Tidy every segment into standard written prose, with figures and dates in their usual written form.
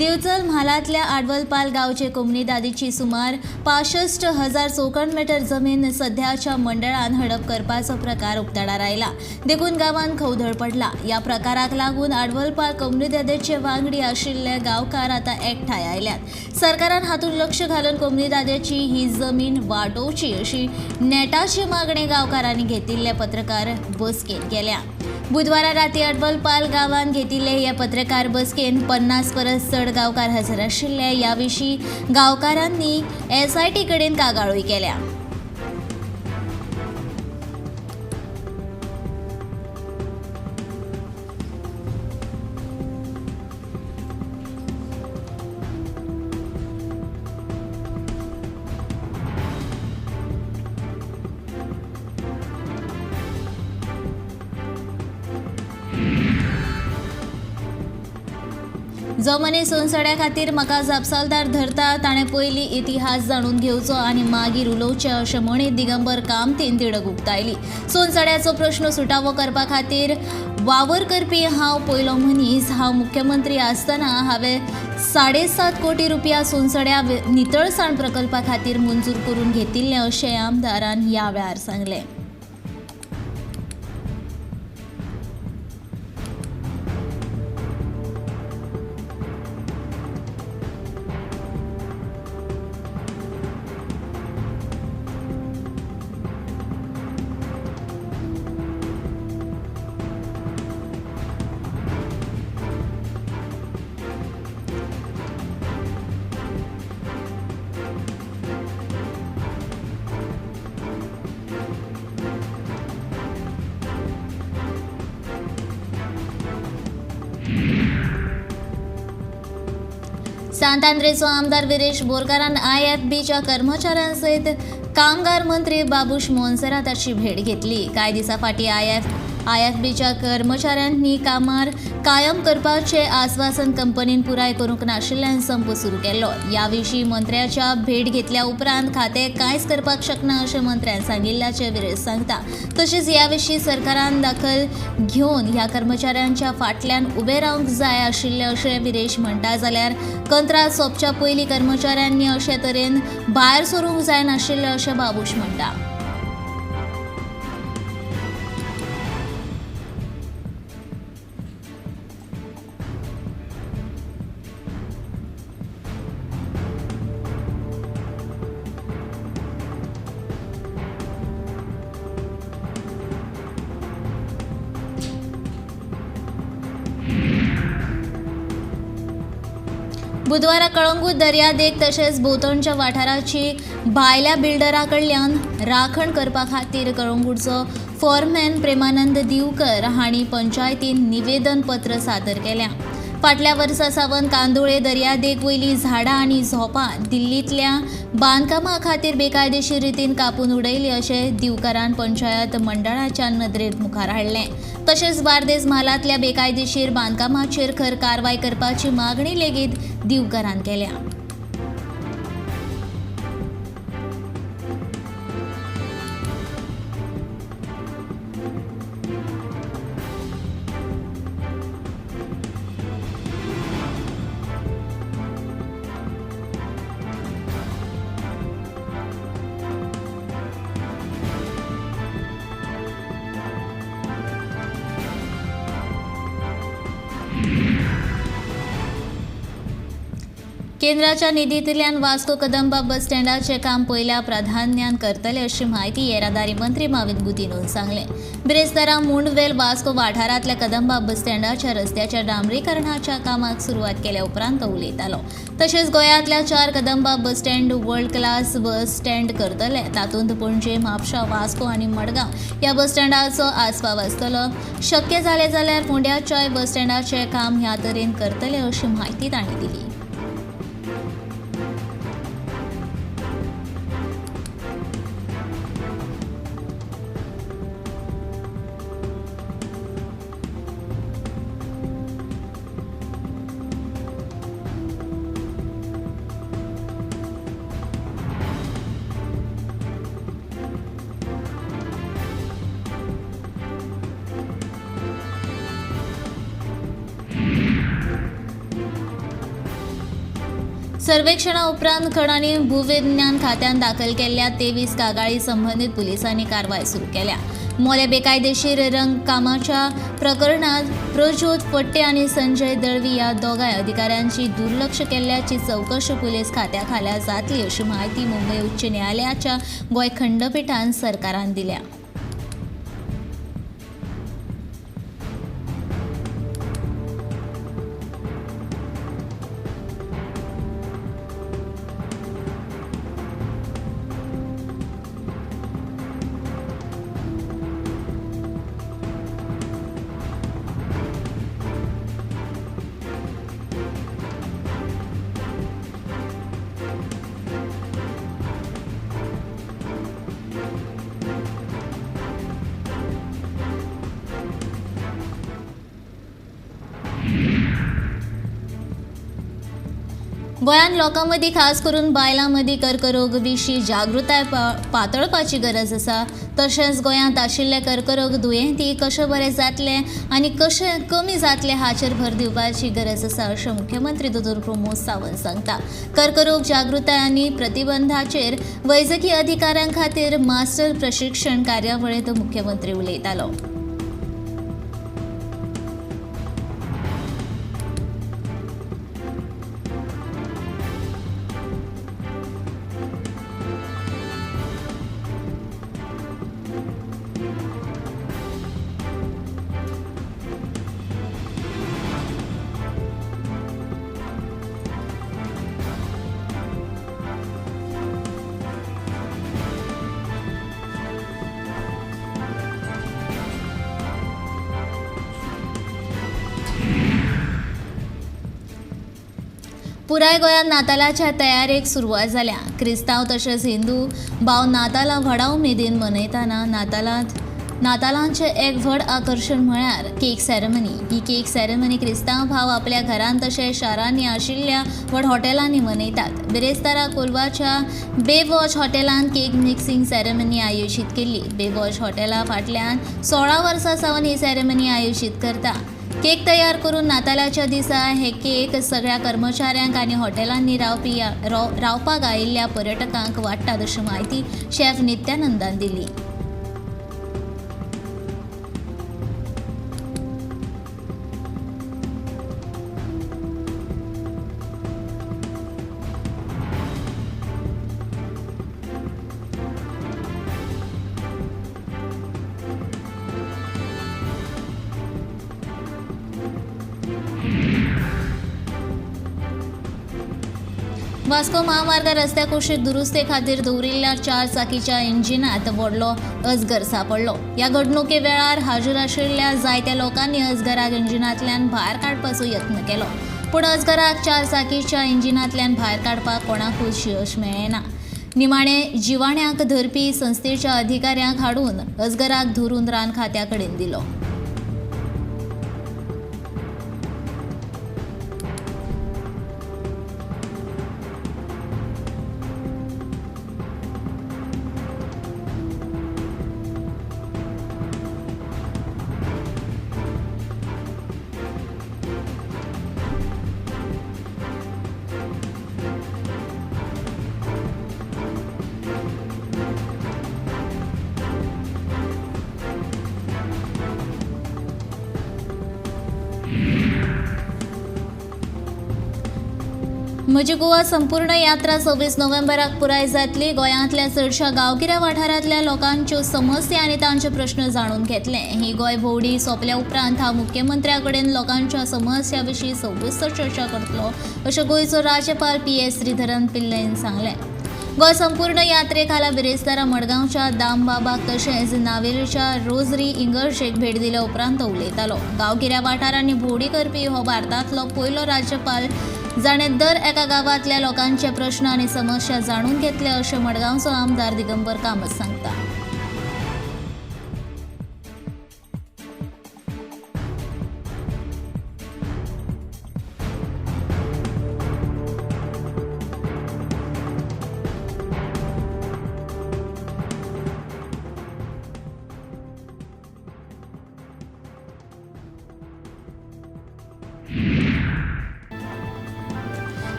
दिवचल म्हालांतल्या आडवलपाल गांवचे कोमुनिदादीची सुमार 65,000 चौखण मीटर जमीन सध्याच्या मंडळान हडप करपाचो प्रकार उक्ताडार आयला. देखून गांवांत खवदळ पडला. ह्या प्रकाराक लागून आडवलपाल कोमुनिदादीचे वांगडी आशिल्ले गांवकार आतां एकठांय आयल्यात. सरकारान हातूंत लक्ष घालून कोमुनिदादीची ही जमीन वाटोवची अशी नेटाची मागणी गांवकारांनी घेतिल्ले पत्रकार बसकेन केल्या. बुधवारा राती अडवलपाल गांवांत घेतिल्ले हे पत्रकार बसकेन 50 परस चड गांवकार हजर आशिल्ले. ह्या विशीं गांवकारांनी एसआयटी कडेन कागाळूय केल्या. जो मनीस सोनसड्या खातीर म्हाका जापसालदार धरता ताणें पयलीं इतिहास जाणून घेवचो आनी मागीर उलोवचें अशें म्हणीत दिगंबर कामतीन तिडक उक्तायली. सोनसड्याचो प्रश्न सुटावो करपा खातीर वावर करपी हांव पयलो मनीस. हांव मुख्यमंत्री आसतना हांवें 7.5 कोटी रुपया सोनसड्या नितळसाण प्रकल्पा खातीर मंजूर करून घेतिल्लें अशें आमदारान ह्या वेळार सांगलें. सांत आंद्रेचो आमदार विरेश बोरकारान आयएफबीच्या कर्मचाऱ्यांसयत कामगार मंत्री बाबूश मोन्सेराताची भेट घेतली. कांय दिसां फाटीं आयएफबीच्या कर्मचाऱ्यांनी कामार कायम करपाचें आस्वासन कंपनीन पुराय करूंक नाशिल्ल्यान संप सुरू केल्लो. ह्या विशीं मंत्र्याच्या भेट घेतल्या उपरांत खातें कांयच करपाक शकना अशें मंत्र्यान सांगिल्ल्याचें विरेश सांगता. तशेंच ह्या विशीं सरकारान दखल घेवन ह्या कर्मचाऱ्यांच्या फाटल्यान उबें रावंक जाय आशिल्लें अशें विरेश म्हणटा. जाल्यार कंत्राट सोंपच्या पयलीं कर्मचाऱ्यांनी अशे तरेन भायर सरूंक जायनाशिल्लें अशें बाबूश म्हणटा. बुधवारा कळंगूट दर्यादेग तशेंच भोंवतणच्या वाठाराची भायल्या बिल्डरा कडल्यान राखण करपा खातीर कळंगूटचो फॉरमॅन प्रेमानंद दिवकर हांणी पंचायतीन निवेदन पत्र सादर केल्या. फाटल्या वर्सा सावन कांदोळे दर्यादेग वयली झाडां आनी झोपां दिल्लींतल्या बांदकामा खातीर बेकायदेशीर रितीन कापून उडयली अशें दिवकरान पंचायत मंडळाच्या नदरेत मुखार हाडलें. तशेंच बार्देस म्हालांतल्या बेकायदेशीर बांदकामाचेर खर कारवाय करपाची मागणी लेगीत दिवकरान केल्या. केंद्राच्या निधींतल्यान वास्को कदंबा बस स्टँडाचें काम पयल्या प्राधान्यान करतले अशी म्हायती येरादारी मंत्री माविन गुदिन्होन सांगलें. बिरेस्तारा मुंडवेल वास्को वाठारांतल्या कदंबा बस स्टँडाच्या रस्त्याच्या डांबरीकरणाच्या कामाक सुरवात केल्या उपरांत तो उलयतालो. तशेंच गोंयांतल्या 4 Kadamba bus stand world class bus stand करतले. तातूंत पणजे, म्हापशा, वास्को आनी मडगांव ह्या बस स्टँडाचो आस्पाव आसतलो. शक्य जालें जाल्यार फोंड्याच्याय बस स्टँडाचें काम ह्या तरेन करतले अशी म्हायती तांणी दिली. सर्वेक्षणा उपरांत खण आनी भूविज्ञान खात्यान दाखल केल्ल्या 23 कागाळी संबंदीत पुलिसांनी कारवाय सुरू केल्या. मोले बेकायदेशीर रंगकामाच्या प्रकरणात प्रज्योत फट्टे आनी संजय दळवी ह्या दोगांय अधिकाऱ्यांची दुर्लक्ष केल्ल्याची चवकशी पुलीस खात्या खाला जातली अशी म्हायती मुंबय उच्च न्यायालयाच्या गोंय खंडपीठान सरकारान दिल्या. गोंयांत लोकां मदीं खास करून बायलां मदीं कर्करोग विशीं जागृताय पातळपाची गरज आसा. तशेंच गोंयांत आशिल्ले कर्करोग दुयेंती कशें बरें जातले आनी कशें कमी जातले हाचेर भर दिवपाची गरज आसा अशें मुख्यमंत्री दोतोर प्रमोद सावंत सांगता. कर्करोग जागृताय आनी प्रतिबंधाचेर वैजकी अधिकाऱ्यां खातीर मास्टर प्रशिक्षण कार्यावळींत मुख्यमंत्री उलयतालो. पुराय गोंयांत नातालाच्या तयारेक सुरवात जाल्या. क्रिस्तांव तशेंच हिंदू भाव नातालां व्हडा उमेदीन मनयतना नातालांचें एक व्हड आकर्शण म्हळ्यार केक सेरेमनी. ही केक सेरेमनी क्रिस्तांव भाव आपल्या घरांत तशेंच शारांनी आशिल्ल्या व्हड हॉटेलांनी मनयतात. बिरेस्तारा कोलवाच्या बेवॉच हॉटेलांत केक मिक्सिंग सेरेमनी आयोजीत केल्ली. बेवॉच हॉटेला फाटल्यान 16 वर्सां सावन ही सेरेमनी आयोजीत करता. केक तयार करून नातालाच्या दिसा हे केक सगळ्या कर्मचाऱ्यांक आनी हॉटेलांनी रावपाक आयिल्ल्या पर्यटकांक वांट्टात अशी म्हायती शेफ नित्यानंदान दिली. वास्को महामार्ग रस्त्या कुशीक दुरुस्ते खातीर दवरिल्ल्या 4 चाकीच्या इंजिनात व्हडलो अजगर सांपडलो. ह्या घडणुके वेळार हाजीर आशिल्ल्या जायत्या लोकांनी अजगराक इंजिनांतल्यान भायर काडपाचो यत्न केलो, पूण अजगराक 4 चाकीच्या इंजिनांतल्यान भायर काडपाक कोणाकूच यश मेळ्ळें ना. निमाणे जिवाण्याक धरपी संस्थेच्या अधिकाऱ्यांक हाडून अजगराक धरून रान खात्या कडेन दिलो. म्हजी गोवा संपूर्ण यात्रा 26 नोव्हेंबराक पुराय जातली. गोंयांतल्या चडशा गांवगिऱ्या वाठारांतल्या लोकांच्यो समस्या आनी तांचे प्रश्न जाणून घेतले. ही गोंय भोंवडी सोंपल्या उपरांत हांव मुख्यमंत्र्या कडेन लोकांच्या समस्या विशीं सविस्तर चर्चा करतलो अशें गोंयचो राज्यपाल पी.एस. श्रीधरन पिल्लईन सांगलें. गोंय संपूर्ण यात्रे खाला बिरेस्तारा मडगांवच्या दामबाबाक तशेंच नावेलीच्या रोजरी इंगर्जेक भेट दिल्या उपरांत उलयतालो. गांवगिऱ्या वाठारांनी भोंवडी करपी हो भारतांतलो पयलो राज्यपाल जाणें दर एका गांवांतल्या लोकांचे प्रश्न आनी समस्या जाणून घेतले अशें मडगांवचो आमदार दिगंबर कामत सांगता.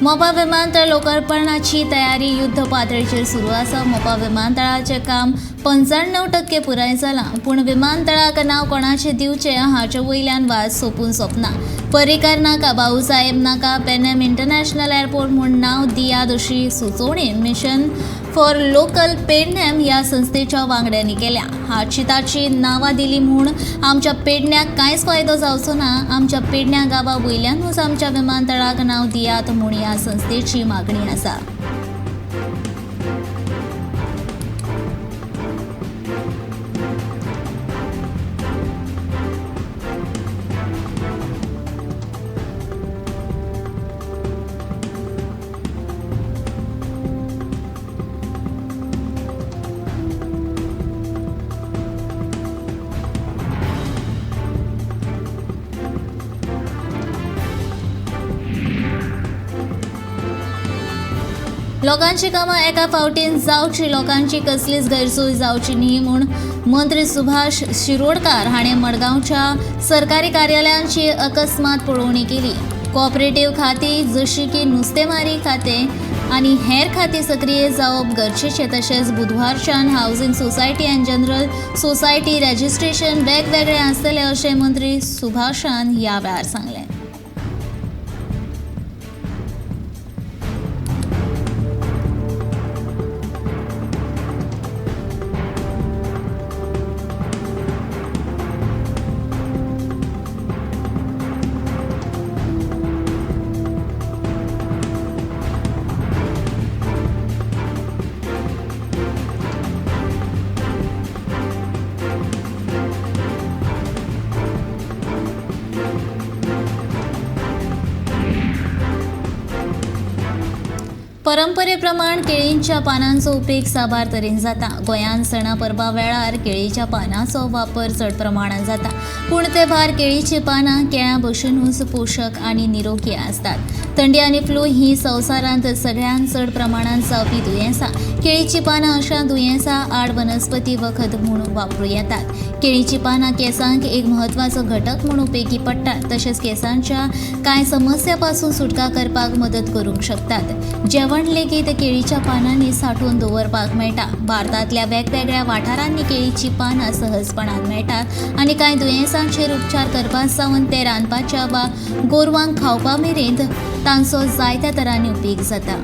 मोपा विमानतळ लोकार्पणाची तयारी युद्ध पातळीचेर सुरू आसा. मोपा विमानतळाचें काम 95% पुराय जालां, पूण विमानतळाक नांव कोणाचें दिवचें हाचे वयल्यान वाद सोंपून सोंपना. पर्रीकार नाका, भाऊसाहेब नाका, पेरनेम इंटरनॅशनल एअरपोर्ट म्हूण नांव दियात अशी सुचोवणी मिशन फॉर लोकल पेडणेम ह्या संस्थेच्या वांगड्यांनी केल्या. हाची ताची नांवां दिली म्हूण आमच्या पेडण्याक कांयच फायदो जावचो ना. आमच्या पेडण्या गांवा वयल्यानूच आमच्या विमानतळाक नांव दियात म्हूण ह्या संस्थेची मागणी आसा. लोकांची कामां एका फावटीन जावची, लोकांची कसलीच गैरसोय जावची न्ही म्हूण मंत्री सुभाष शिरोडकार हाणें मडगांवच्या सरकारी कार्यालयांची अकस्मात पळोवणी केली. कोऑपरेटिव्ह खातीं जशी की नुस्तेमारी खातें आनी हेर खातीं सक्रीय जावप गरजेचें. तशेंच बुधवारच्यान हावसिंग सोसायटी आनी जनरल सोसायटी रजिस्ट्रेशन वेगवेगळें आसतलें अशें मंत्री सुभाषान ह्या वेळार सांगलें. परंपरेप्रमाण केळींच्या पानांचो उपेग साबार तरेन जाता. गोंयांत सणा परबा वेळार केळीच्या पानांचो वापर चड प्रमाणांत जाता, पूण ते भायर केळीचीं पानां केळ्यां भशेनूच पोशक आनी निरोगी आसतात. थंडी आनी फ्लू ही संवसारांत सगळ्यांत चड प्रमाणांत जावपी दुयेंसां. केळीचीं पानां अशा दुयेंसां आड वनस्पती वखद म्हूण वापरूं येतात. केळीचीं पानां केंसांक एक म्हत्वाचो घटक म्हूण उपेगी पडटात, तशेंच केंसांच्या कांय समस्या पासून सुटका करपाक मदत करूंक शकतात. जेवण लेगीत केळीच्या पानांनी सांठोवन दवरपाक मेळटा. भारतांतल्या वेगवेगळ्या वाठारांनी केळीचीं पानां सहजपणान मेळटात आनी कांय दुयेंसांचेर उपचार करपाक सावन ते रांदपाच्या वा गोरवांक खावपा मेरेन तांचो जायत्या तरांनी उपेग जाता.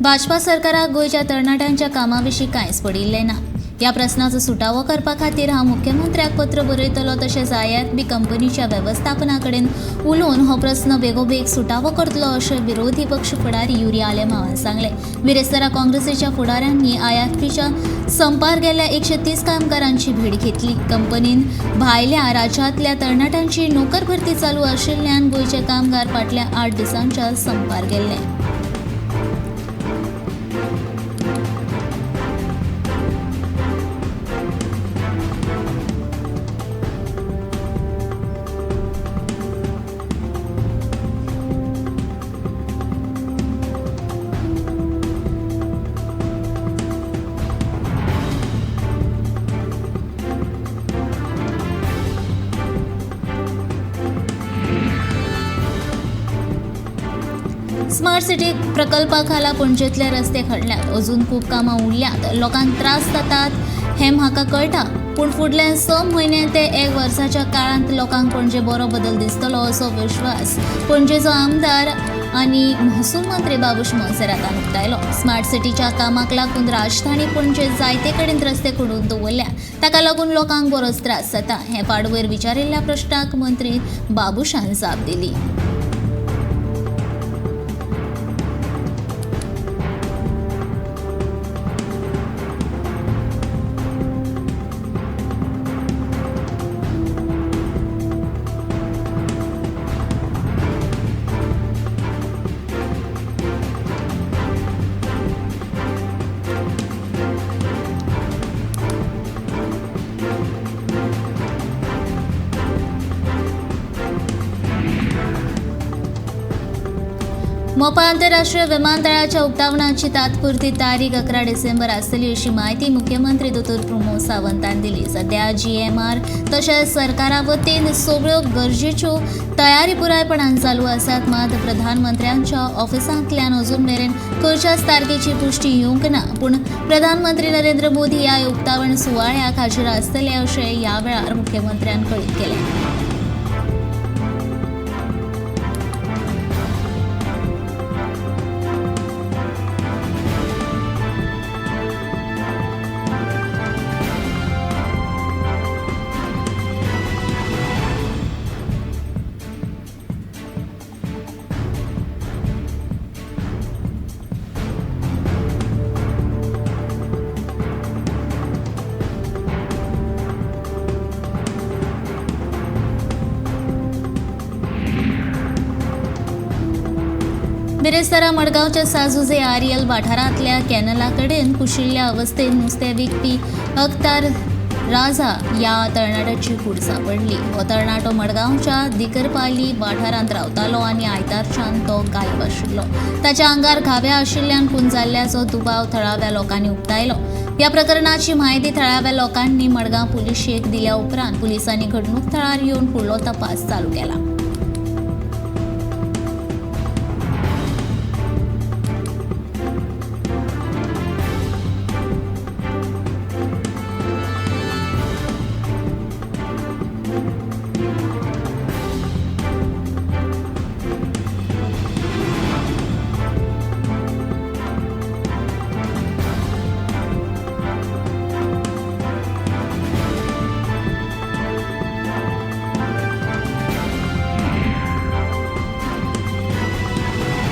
भाजपा सरकाराक गोंयच्या तरणाट्यांच्या कामा विशीं कांयच पडिल्लें ना. ह्या प्रस्नाचो सुटावो करपा खातीर हांव मुख्यमंत्र्याक पत्र बरयतलो, तशेंच आयएफबी कंपनीच्या वेवस्थापना कडेन उलोवन हो प्रस्न बेगोबेग सुटावो करतलो अशें विरोधी पक्ष फुडारी युरी आलेमांवान सांगलें. बिरेस्तारा काँग्रेसीच्या फुडाऱ्यांनी आयएफबीच्या संपार गेल्ल्या 130 कामगारांची भेट घेतली. कंपनीन भायल्या राज्यांतल्या तरणाट्यांची नोकर भरती चालू आशिल्ल्यान गोंयचे कामगार फाटल्या 8 दिसांच्या संपार गेल्ले. स्मार्ट सिटी प्रकल्पा खाला पणजेंतले रस्ते खणल्यात, अजून खूब कामां उरल्यात, लोकांक त्रास जातात हें म्हाका कळटा, पूण फुडल्या 6 म्हयने ते 1 वर्साच्या काळांत लोकांक पणजे बरो बदल दिसतलो असो विश्वास पणजेचो आमदार आनी महसूल मंत्री बाबूश मोन्सेरातान उक्तायलो. स्मार्ट सिटीच्या कामाक लागून राजधानी पणजे जायते कडेन रस्ते खणून दवरल्या, ताका लागून लोकांक बरोच त्रास जाता. हे फाटभूंयेर विचारिल्ल्या प्रश्नाक मंत्री बाबूशान जाप दिली. मोपा आंतरराष्ट्रीय विमानतळाच्या उक्तावणाची तात्पुरती तारीख 11 डिसेंबर आसतली अशी म्हायती मुख्यमंत्री दोतोर प्रमोद सावंतान दिली. सध्या जीएमआर तशेंच सरकारा वतीन सगळ्यो गरजेच्यो तयारी पुरायपणान चालू आसात. मात प्रधानमंत्र्यांच्या ऑफिसांतल्यान अजून मेरेन खंयच्याच तारखेची पुष्टी येवंक ना, पूण प्रधानमंत्री नरेंद्र मोदी ह्या उक्तावण सुवाळ्याक हाजीर आसतले अशें ह्या वेळार मुख्यमंत्र्यान कळीत केलें. बिरेस्तारा मडगांवच्या साजुजे आरियल वाठारांतल्या कॅनला कडेन कुशिल्ल्या अवस्थेत नुस्तें विकपी अख्तार राजा ह्या तरणाट्याची कूड सांपडली. हो तरणाटो मडगांवच्या दिकरपाली वाठारांत रावतालो आनी आयतारच्यान तो गायब आशिल्लो. ताच्या आंगार घावे आशिल्ल्यान खून जाल्ल्याचो दुबाव थळाव्या लोकांनी उक्तायलो. ह्या प्रकरणाची म्हायती थळाव्या लोकांनी मडगांव पुलिशेक दिल्या उपरांत पुलिसांनी घडणूक थळार येवन फुडलो तपास चालू केला.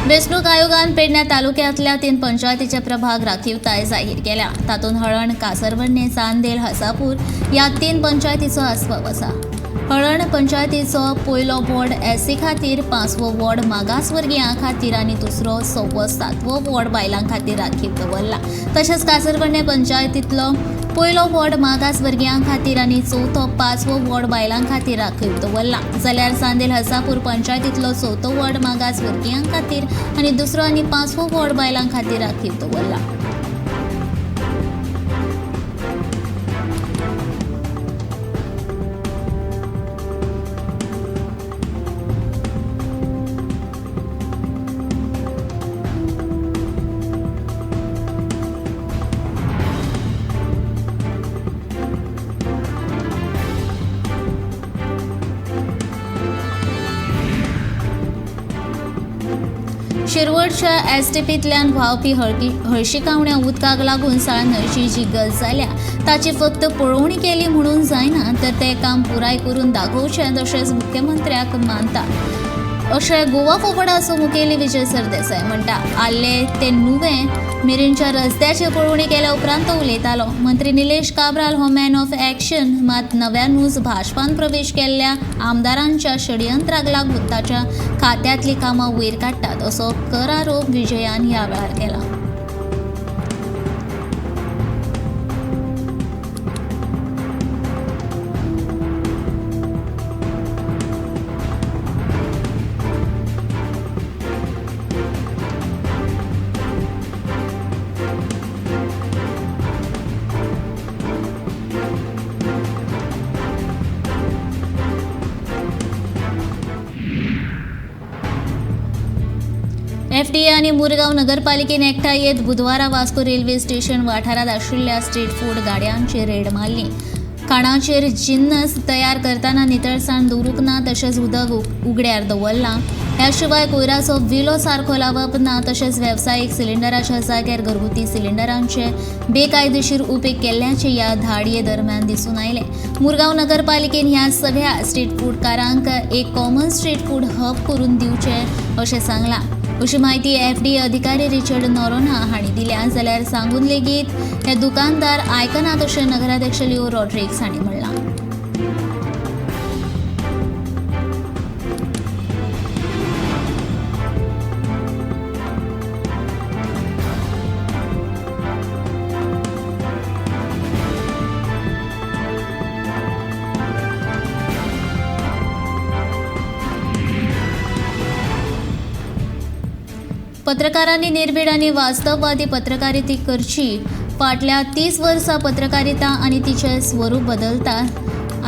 वेंचणूक आयोगान पेडण्या तालुक्यांतल्या 3 पंचायतीचे प्रभाग राखीवताय जाहीर केल्या. तातूंत हळण, कासरवर्णे, चांदेल, हसापूर ह्या 3 पंचायतीचो आस्पाव आसा. हळण पंचायतीचो पयलो वॉर्ड एससी खातीर, 5वो वॉर्ड मागासवर्गीयां खातीर आनी दुसरो 6वो 7वो वॉर्ड बायलां खातीर राखीव दवरला. तशेंच कासरवर्णे पंचायतींतलो पयलो वॉर्ड मागासवर्गीयां खातीर आनी 4थो 5वो वॉर्ड बायलां खातीर राखीव दवरला. जाल्यार चांदेल हसापूर पंचायतींतलो 4थो वॉर्ड मागासवर्गीयां खातीर आनी 2रो आनी 5वो वॉर्ड बायलां खातीर राखीव दवरला. शिरवडच्या एसटीपींतल्यान व्हांवपी हळशिकावण्या उदकाक लागून साळ न्हंयची जी गत जाल्या ताची फक्त पळोवणी केली म्हणून जायना, तर तें काम पुराय करून दाखोवचें तशेंच मुख्यमंत्र्याक मानता अशें गोवा फॉरवर्डाचो मुखेली विजय सरदेसाय म्हणटा. आल्ले ते नुवें मेरेनच्या रस्त्याची पळोवणी केल्या उपरांत तो उलयतालो. मंत्री निलेश काब्राल हो मॅन ऑफ ॲक्शन, मात नव्यानूच भाजपान प्रवेश केल्ल्या आमदारांच्या षडयंत्राक लागून ताच्या खात्यांतली कामां वयर काडटात असो करारोप विजयान ह्या वेळार केला. एफडीए आनी मुरगांव नगरपालिकेन एकठांय येत बुधवारा वास्को रेल्वे स्टेशन वाठारांत आशिल्ल्या स्ट्रीट फूड गाड्यांचेर रेड मारली. खाणाचेर जिन्नस तयार करतना नितळसाण दवरूंक ना, तशेंच उदक उगड्यार दवरलां. ह्या शिवाय कोयराचो विलो सारको लावप ना, तशेंच वेवसायीक सिलिंडराच्या जाग्यार घरगुती सिलिंडरांचे बेकायदेशीर उपेग केल्ल्याचे ह्या धाडये दरम्यान दिसून आयलें. मुरगांव नगरपालिकेन ह्या सगळ्या स्ट्रीट फूडकारांक एक कॉमन स्ट्रीट फूड हब करून दिवचें अशें सांगलां अशी म्हायती एफडीए अधिकारी रिचर्ड नोरोन्हा हांणी दिल्या. जाल्यार सांगून लेगीत हे दुकानदार आयकनात अशें नगराध्यक्ष लिओ रॉड्रिग्स हांणी म्हणलां. पत्रकारांनी निर्भीड आनी वास्तववादी पत्रकारिता करची. फाटल्या 30 वर्सां पत्रकारिता आनी तिचें स्वरूप बदलता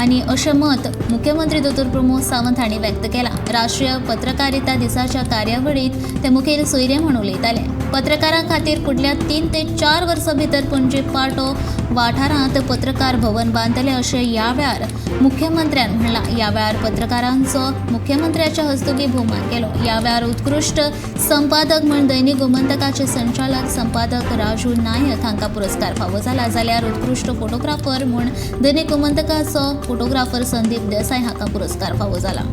आनी अशें मत मुख्यमंत्री दोतोर प्रमोद सावंत हांणी व्यक्त केलां. राष्ट्रीय पत्रकारिता दिसाच्या कार्यावळींत ते मुखेल सोयरे म्हूण उलयताले. पत्रकारां खातीर फुडल्या 3 ते 4 वर्सां भितर पणजे पाटो वाठारांत पत्रकार भवन बांदतले अशें ह्या वेळार मुख्यमंत्र्यान म्हणलां. ह्या वेळार पत्रकारांचो मुख्यमंत्र्याच्या हस्तुकीं भोवमान केलो. ह्या वेळार उत्कृश्ट संपादक म्हूण दैनिक गोमंतकाचे संचालक संपादक राजू नायक हांकां पुरस्कार फावो जाला, जाल्यार उत्कृश्ट फोटोग्राफर म्हूण दैनिक गोमंतकाचो फोटोग्राफर संदीप देसाय हांकां पुरस्कार फावो जाला.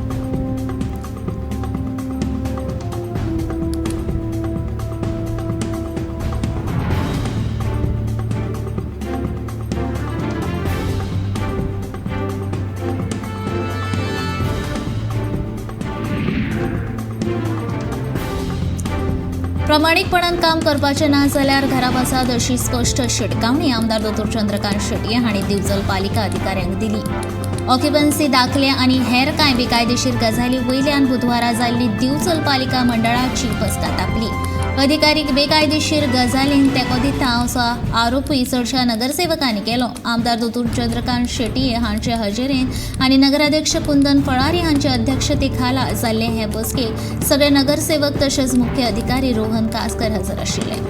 प्रामाणीकपणान काम करपाचें ना जाल्यार घरा वचात अशी स्पश्ट शिटकावणी आमदार दोतोर चंद्रकांत शेटये हांणी दिवचल पालिका अधिकाऱ्यांक दिली. ऑक्युपन्सी दाखले आनी हेर कांय बेकायदेशीर गजाली वयल्यान बुधवारा जाल्ली दिवचल पालिका मंडळाची बसका तापली. अधिकारी बेकायदेशीर गजालींक तेंको दिता असो आरोपूय चडशा नगरसेवकांनी केलो. आमदार दोतोर चंद्रकांत शेटये हांचे हजेरेंत आनी नगराध्यक्ष कुंदन फळारी हांचे अध्यक्षते खाला जाल्ले हे बसकेक सगळे नगरसेवक तशेंच मुख्य अधिकारी रोहन कासकर हजर आशिल्ले.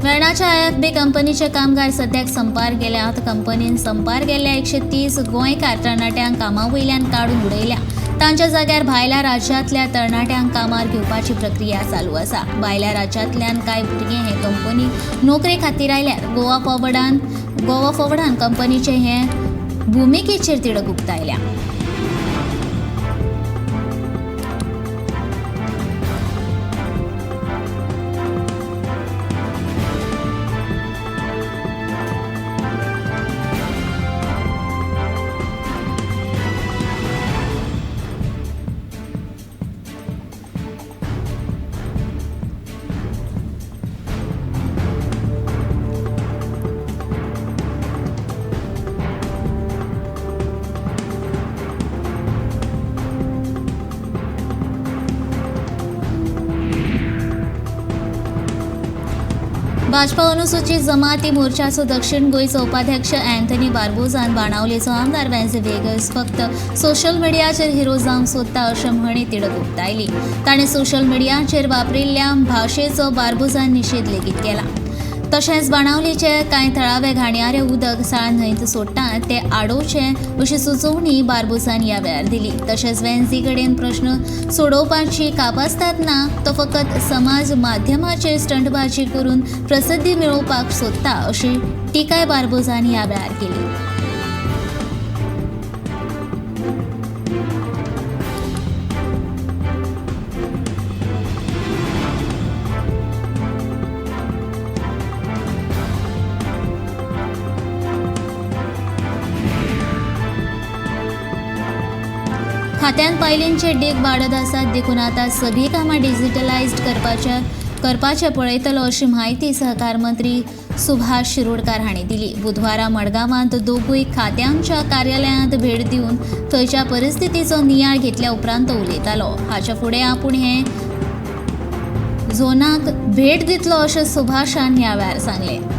वेर्णाच्या IFB कंपनीचे कामगार सद्याक संपार गेल्यात. कंपनीन संपार गेल्ल्या 130 गोंयकार तरणाट्यांक कामा वयल्यान काडून उडयल्या. तांच्या जाग्यार भायल्या राज्यांतल्या तरणाट्यांक कामार घेवपाची प्रक्रिया चालू आसा. भायल्या राज्यांतल्यान कांय भुरगे हे कंपनी नोकरे खातीर आयल्यार. गोवा फॉवर्डान कंपनीचे हे भुमिकेचेर तिडक उक्तायल्या. भाजपा अनुसूचित जमाती मोर्चाचो दक्षिण गोंयचो उपाध्यक्ष अँथनी बार्बोजान बाणावलेचो आमदार वेन्झी व्हिएगस फक्त सोशल मिडियाचेर हिरो जावंक सोदता अशें म्हणीत तिडक उक्तायली. ताणें सोशल मिडियाचेर वापरिल्ल्या भाशेचो बार्बोजान निशेध लेगीत केला. तशेंच बाणावलीचे कांय थळावे घाणयारे उदक साळ न्हंयत सोडटात ते आडोवचें अशी सुचोवणी बार्बोजान ह्या वेळार दिली. तशेंच वेन्झी कडेन प्रश्न सोडोवपाची कापास्ताद ना, तो फकत समाज माध्यमाचेर स्टंटबाजी करून प्रसिद्धी मेळोवपाक सोदता अशी टिकाय बार्बोजान ह्या वेळार केली. खात्यान फायलींचे डीग वाडत आसात देखून आतां सगळीं कामां डिजिटलायज्ड करपाचें पळयतलो अशी म्हायती सहकार मंत्री सुभाष शिरोडकार हांणी दिली. बुधवारा मडगांवांत दोगूय खात्यांच्या कार्यालयांत भेट दिवन थंयच्या परिस्थितीचो नियाळ घेतल्या उपरांत तो उलयतालो. हाच्या फुडें आपूण हे झोनाक भेट दितलो अशें सुभाषान ह्या वेळार सांगलें.